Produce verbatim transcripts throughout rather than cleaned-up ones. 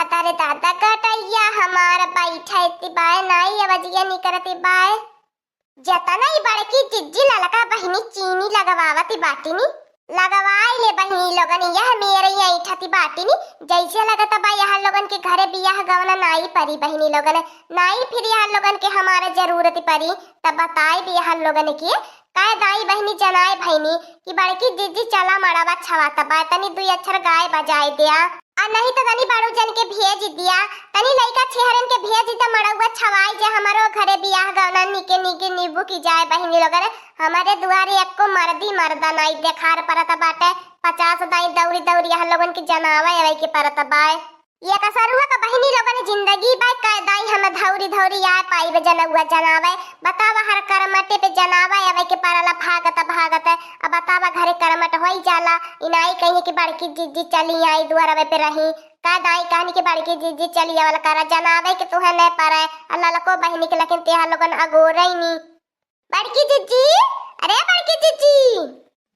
अरे दादा, गटइया हमार बैठति बाय, नाई अवजिया निकरति बाय। जतना ई बड़की जिज्जी ललका बहिनी चीनी लगवावति बाटी नी, लगवाइ ले बहिनी लोगन, यह मेरे ऐंठति बाटी नी। जैसे लगत बा यह लोगन के घरे बियाह गवना नाई परी बहिनी लोगन, नाई फिर यह लोगन के हमारे जरूरत परी, तब बताइब यह लोगन के। कह दाई बहिनी जनाए भइनी कि बड़की जिज्जी चला मड़वा छवात बा, तनी दुई अक्षर गाय बजाए द्या। आ नहीं त तनी बड़ू जन के भेज द्या, तनी लइका छेहरन के भेज द्या, मड़उआ छवाई जे हमरो घरे बियाह गवना निके निके निबू की जाए बहिनी लोगन। हमरे दुआरे एक्को मर्दी मर्दा नाई देखार परत बाटे, पचास दाई दौरी दौरी यह लोगन के जनावे अवे के परत बाय। ये कसरुआ का बहिनी लोगन जिंदगी बाय, कह दाई हम धौरी धौरी आए पाइब जनउआ जनावे। बतावा हर करमटे पे जनावे अवे के परला भागत भागत। अब बतावा घरे करमट होई जाला, इनाई कहीं कि बड़की जिज्जी चली आई दुआरवे पे रही। कह दाई कहनी कि बड़की जिज्जी चली आवल करा जनावे कि तुहे नहीं परे। आ ललको बहिनी के लेकिन तेहा लोगन अगोरई नी। बड़की जिज्जी, अरे बड़की जिज्जी,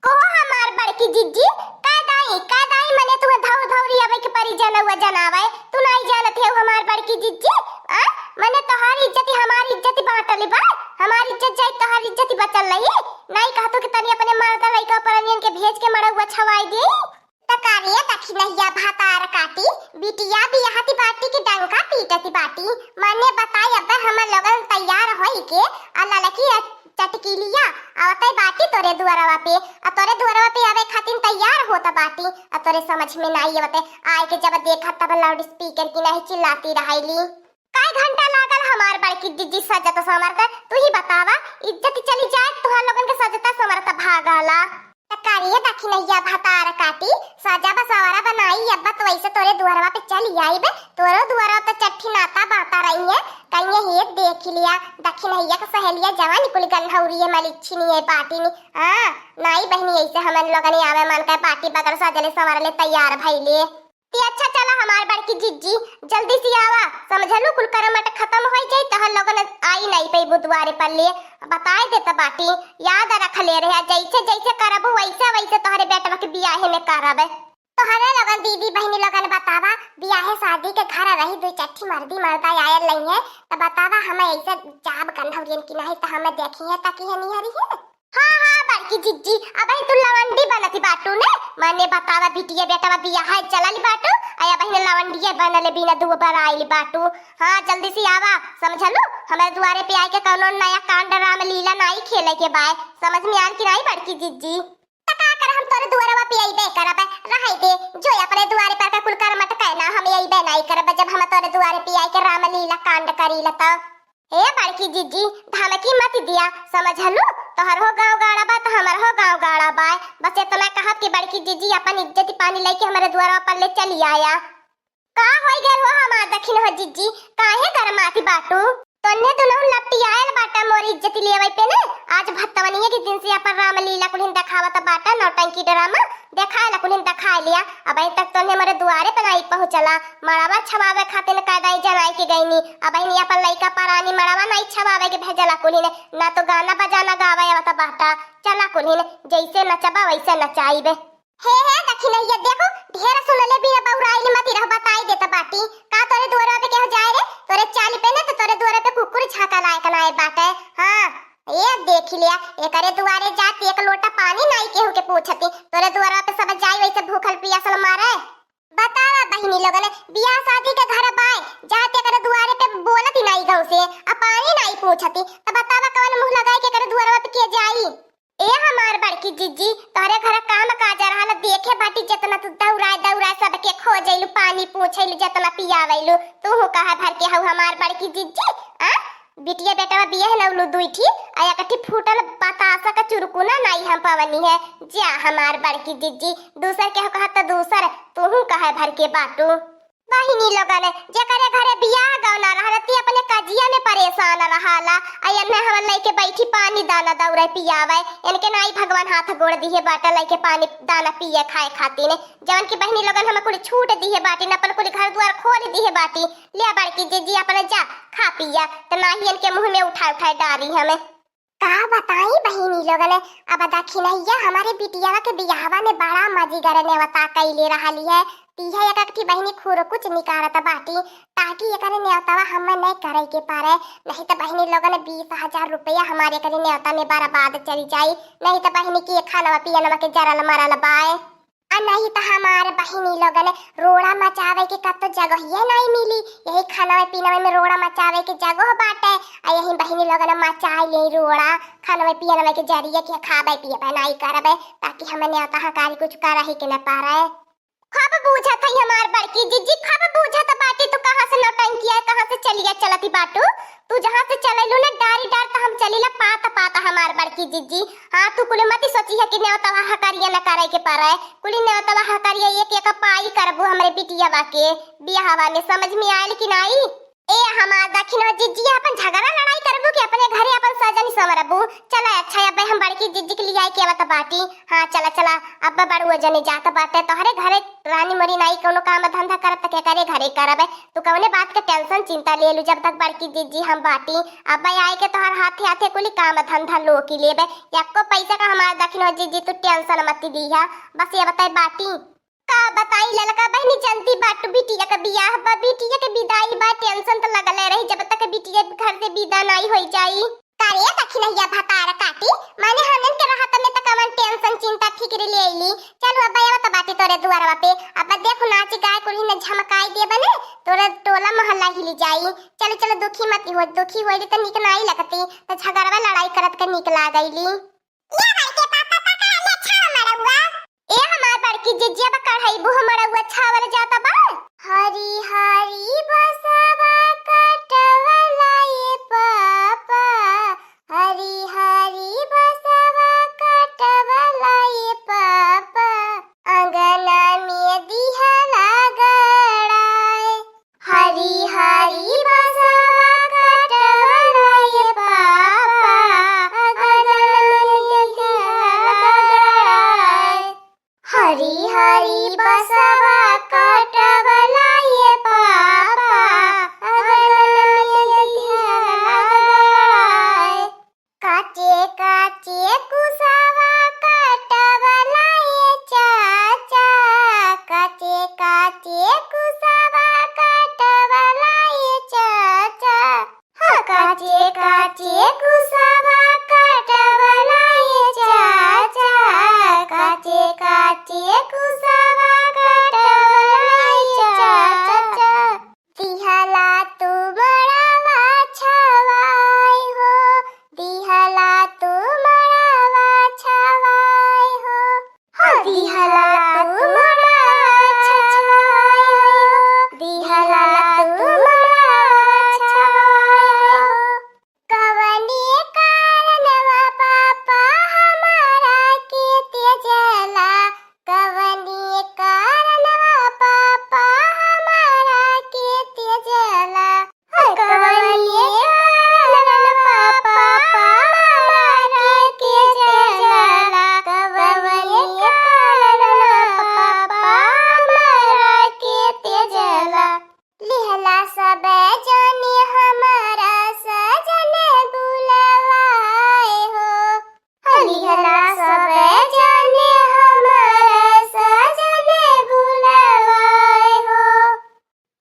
को हमार बड़की जिज्जी, का दाई, का दाई, मने तुहे धौर धौरी अबे के परी जनउआ जनावे, तू नाई जानत हेउ हमार बड़की जिज्जी, आ? मने तोहार इज्जती हमार इज्जती बांटली बा, हमार इज्जत जाई तोहार इज्जती बचल रही, नाई कहतू कि तनी अपने मर्दा लइका परनियन के भेज के मड़उआ छवाई दी। त का रे दखिनहिया भतार काटी, बिटिया बियाहती बाटी के डंका पीटती बाटी। मने बताई, अब हमर लोगन तैयार होई के आ ललकी आ चटकीलिया आवतै बाटी तोरे दुआरवा पे। आ तोरे दुआरवा पे आवे खातिर तैयार होत बाटी। आ तोरे समझ में नाई आवतै, आए के जब देखा तब लाउड स्पीकर की नहीं चिल्लाती रहैली। कई घंटा लागल हमार बड़की जिज्जी सजत संवरत, तू ही बतावा, इज्जत चली जाए, तुहार लोगन के सजता संवरता भागला। त का रे दखिनहिया भतार काटी, सजा बसवरा बनाई, अब तो वैसे तोरे दुआरवा पे चली आइबे, तोरो दुआरवा पे चट्ठी नाता बाता रही है, कहिए हे देख लिया, दखिनहिया के सहेलिया जवानी कुल गन्हौरी है, मलिच्छिनी है, बाटी नी। हाँ, नाई बहिनी ऐसे हमन लोगन आवे मन का बाटी बगल सजले संवरले तैयार भइले। ती अच्छा चला हमार बड़की जिज्जी, जल्दी से आवा, समझलू कुल करमट खतम होई जाई, तहन लोगन आई नाई पइबू दुआरे पर ले, बताए देत बाटी, याद रख ले रहे, जैसे जैसे करबू वैसे वैसे तोहरे बेटवा के बियाहे में करब। तोहरे लोगन दीदी बहिनी लोगन बतावा, बियाहे शादी के घर रही दुई चट्ठी मर्दी मर्दा आयल नहीं है, त बतावा हमें ऐसे जाब गन्हौरियन की नहीं त हमें देखी है ताकि है निहरी है। हाँ, हाँ, बड़की जिज्जी, अबही तू लवंडी बनती बाटू ने, मने बतावा बिटिया बेटवा बियाहे चलल बाटू, आ अबही ने लवंडिये बनले बिना दुआर आइल बाटू। हाँ, जल्दी से आवा, समझलू, हमरे दुआरे पे आइके कौनो नया कांड रामलीला नाई खेले के बाय, समझ में आन की नाई बड़की जिज्जी? त का कर हम तोरे दुआरवा पे अइबे करब, रहै दे, जो अपने दुआरे पर का कुल करमट कहना, हम अइबे नाई करब, जब हम तोरे दुआरे पे आइके रामलीला कांड करीला त। ए बड़की जिज्जी, धमकी मत दिया, समझलू? तोहर हो गाँव गाड़ा बा, त हमर हो गाँव गाड़ा बा। बस इतना कहब कि बड़की जिज्जी अपन इज्जत पानी लेके हमरे दुआरा पर ले चली आया। का होई गल हो हमार दखिन हो जिज्जी, काहे गरमाती बाटू? तोन्हे दुनहु लपटियायल बाटा मोर इज्जत लेवे पे ने। आज भतवनिया के दिन से अपन रामलीला कुलिन देखावत बाटा, नौटंकी ड्रामा। देखाए ला कुलिन देखाए लिया, अबहीं तक तोन्हे मोरे दुआरे पे नाई पहुँचला, मड़वा छवावे खातिर कदाई जनाई के गईनी, अबहीं अपन लइका परानी मड़वा नाई छवावे के भेजला कुलिन, ना तो गाना बजाना गावे आवत बाटा, चला कुलिन, जैसे नचबा वैसे नचाइबे। हे, हे, दखिनहिया, देखो, ढेर सुनले बिना बौराइल मती रह, बताई देत बाटी, का तोरे दुआरे पे केहू जाए रे, तोरे चाली पे ने तो तोरे दुआरे पे कुकुर झाँका लायक नाई बाटे, हाँ, ए, देखि लिया, एकरे दुआरे जात एक लोटा पानी नाई केहू के पूछती। तोरे दुआरा पे सब जाई वैसे भूखल पियासल मारे। बतावा बहिनी लोगन, बियाह शादी के घर बाय, जात एकरे दुआरे पे बोलती नाई गाँव से, आ पानी नाई पूछती, त बतावा कवन मुँह लगाई के एकरे दुआरा पे के जाई? ए हमार बड़की जिज्जी, तोहरे घर काम काज रहल देखे बाटी, जेतना तू दौड़ाए दौड़ाए सबके खोजैलू, पानी पूछैलू, जेतना पियावैलू, तू कहे भर के हऊ हमार बड़की जिज्जी, आ? बिटिया बेटवा बियाह नौलू दुई ठी, आ एक ठी फूटल बतासा का चुरकुना नाई हम पवनी है। जा हमार बड़की जिज्जी, दूसर के हो कहत त दूसर, तूहू कहे भर के बाटू। बहिनी लोगन, जेकरे घरे बियाह गौना रहल, ती अपने कजिया में परेशान रहाला, आ एन्हे हमन लइके बैठी पानी दाना दौरे पियावे, इनके नाई भगवान हाथ गोड़ दिहे बाटा लइके पानी दाना पिए खाए खातिर, जवन की बहिनी लोगन हम कुल छूट दिहे बाटी, अपन कुल घर द्वार खोल दिहे बाटी, ले बड़की जिज्जी अपने जा खा पिया, त नाही इनके मुँह में उठा उठा डारी हमें। का बताई बहिनी लोगन, अब दखिनहिया हमरे बिटिया के बियाहवा में बड़ा मजीगर नेवता कइले रहली है। तिहे एक एक ठी बहिनी खुरकुच निकारत बाटी, ताकि एकरे नेवतवा हम्मे नहीं करे के परे। नहीं त बहिनी लोगन बीस हजार रुपया हमारे एकरे नेवता में बर्बाद चली जाई। नहीं त बहिनी के खानवा पियनवा के जरल मरल बाय। आ नहीं त हमार बहिनी लोगन रोड़ा मचावे के कतो जगहिये नहीं मिली। यही खानवा पीनवा में रोड़ा मचावे के जगह बाटे। आ यही बहिनी लोगन मचाई ले रोड़ा, खानवा पियनवा के जरिए के खाबे पियबे नहीं करबे, ताकि हमें नेवता हकारी कुछ करही के न पारे। खूब बूझत हई हमार बड़की जिज्जी, खूब बूझत बाटी। तू कहाँ से नौटंकिया, कहाँ से चलिया चलती बाटू? तू जहाँ से चलैलू ना डारी डार, त हम चलीला पात पात हमार बड़की जिज्जी। हाँ, तू कुली मती सोची है कि नेवतवा हकारिया न करे के परे। कुली नेवतवा हकारिया एक एक पाई करबू हमरे बिटियावा के बियाहवा में, समझ में आयल कि नाई? ए हमार दखिन हो जिज्जी, अपन झगड़ा लड़ाई करबू कि अपने घरे अपन सजन संवरबू? चला अच्छा, अब हम बड़की जिज्जी के लियाई के आवत बाटी। हाँ, चला, चला, अब बड़ुआ जने जात बाटे तोहरे घरे। रानी मोरी नाई कौनो काम धंधा करत त केकरे घरे करबे? तू कौने बात के tension चिंता ले लू, जब तक बड़की जिज्जी हम बाटी। अब आए के तोहर हाथे हाथे कुली काम धंधा लोकी लेबे। एको पैसा का हमार दखिन हो जिज्जी, तू tension मत लीहा, बस ये बताई बाटी। का बताई ललका बहिनी, जल्दी बाटू, बिटिया के बियाह बा, बिटिया के विदाई बा, tension त लगले रही जब तक बिटिया घर से विदा नाई होई जाई। का रे दखिनहिया भतार काटी, माने हमन के रहत में त कवन tension चिंता फिक्र ले ली। चलू अब आवा त बाटी तोरे दुआरवा पे, अब देखू नाच गाय कुली न झमकाई दे बने, तोरे टोला मोहल्ला हिली जाई। चलो चलो, दुखी मत हो, दुखी होई त निक नाई लगती, त झगड़वा लड़ाई करत के निक लागैली। ए भाई के पापा, पकड़ा ले छाव मड़उआ। ए हमार बड़की जिज्जी, अब कढ़ाई बुह मड़उआ छावल जाता बा। हरी हरी बसवा कटवला ए पापा, हरी हरी बसवा कटवला ए पापा, अंगना में दिहला गड़ाए। हरी हरी बसवा कटवला ए पापा, अगल में दिहला गड़ाए। हरी हरी बसवा कटवला ए पापा, अगल में दिहला गड़ाए। काचे काचे कुसवा कटवला ए चाचा, काचे काचे कुसवा कटवला ए चाचा। हाँ, काचे काचे कुसवा कटवला ए चाचा, काचे काचे कुसवा कटवला ए चाचा। दिहला तू मड़वा छवाई हो, दिहला तू मड़वा छवाई हो। हो दिहला तू मड़वा छवाई हो, दिहला तू मड़वा छवाई हो। कवने कारणवा पापा हमारा के त्यजला, कवने कारणवा पापा हमारा के त्यजला। कवने कारणवा पापा हमारा के त्यजला, कवने कारणवा पापा हमारा के त्यजला। लिहला सब जने हमारा सजन बुलवाए हो। लिहला सब जने हमारा सजन बुलवाए हो।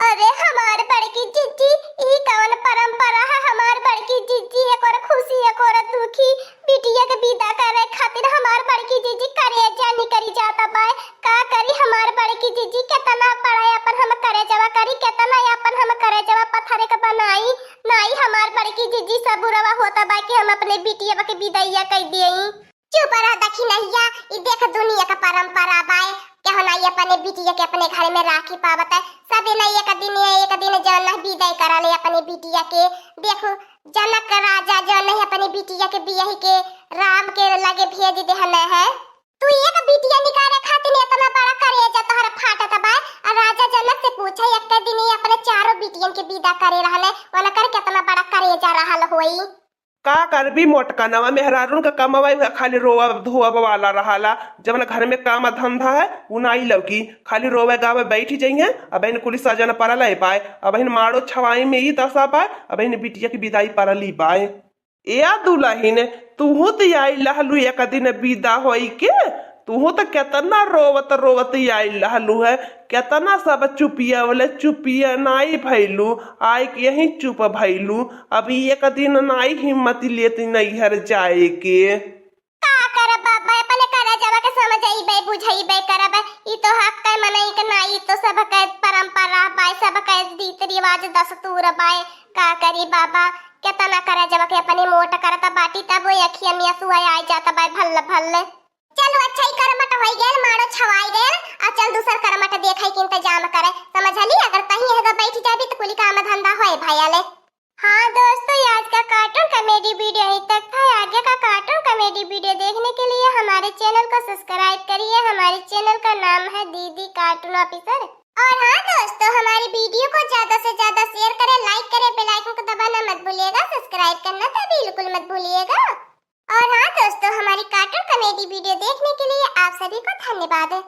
अरे हमार बड़की जिज्जी, ई कवन परंपरा है हमार बड़की जिज्जी? एक ओर खुशी, एक ओर दुखी। बिटिया के विदा करे खातिर हमार बड़की जिज्जी करेजा निकरी जाता बाय। का करी हमार बड़की जिज्जी, केतना बड़ा अपन हम करेजवा करी, केतना अपन हम करेजवा पत्थर के बनाई। नाई हमार बड़की जिज्जी सबुरवा होता बा कि हम अपने बिटिया के विदैया कई देई। चुप रह दखिनहिया, ई देख दुनिया का परंपरा बाय, केहू नाई अपने बिटिया के अपने घर में राखी पावत है। सबे नाई एक दिन, एक दिन जौन ना विदाई करा ले अपने बिटिया के। देखू, जनक राजा जौन नहीं अपने बिटिया के बियाही के राम के लगे भेज देहन है। तू एक बिटिया निकाले खातिर इतना बड़ा करेजा तोहरा फाटत बा। आ राजा जनक से पूछे, एक दिन ही अपने चारों बिटियन के विदा करे रहने, उनकर कितना बड़ा करेजा रहल होई। का करबी मोटकनवा, मेहरारून का कमवा उहे खाली रोवब धोवब वाला रहला। जवन घर में काम धंधा है उ नाई लौकी, खाली रोवे गावे बैठी जइहें। अबहिन कुली सजन परल है पाए, अबहिन माड़ो छवाई में ई दशा पाए, अबहिन बिटिया की विदाई परली पाए। ए दुलहिन, तुहू त आई लहलू एक दिन विदा होई के, तुहू त केतना रोवत रोवत आइल रहलू है, केतना सब चुपियवले, चुपिया नाई भइलू, आइके यहीं चुप भइलू। अब एक दिन नाई हिम्मत लेती नैहर जाए के। का करब बाबा, अपने करजवा के समझइबे, बुझइबे करब। ई तो हक है मनई के ना, ई तो सबके परंपरा बाय, सबके रीत रिवाज दस्तूर बाय। का करी बाबा, केतना करजवा के अपने मोट करत बाटी, तब वो अखिया में असुआ आइ जात बाय भल्ल भल्ल। चलो अच्छा, ई करमट होइ गयल, माड़ो छवाइ गयल, आ चल दूसर करमट देखइ के इंतजाम करे, समझली? अगर तहीं एहदा बैठ जाबी त कुली काम धंधा होए भयले। हाँ दोस्तों, आज का cartoon comedy video यहीं तक था। आगे का cartoon comedy video देखने के लिए हमारे channel को subscribe करिए। हमारे channel का नाम है दीदी Cartoon Officer। और हाँ दोस्तों, हमारी video को ज्यादा से ज्यादा share करें, like करें, bell icon को दबाना मत भूलिएगा, subscribe करना तो बिल्कुल मत भूलिएगा। और हाँ दोस्तों, हमारी cartoon comedy video देखने के लिए आप सभी को धन्यवाद।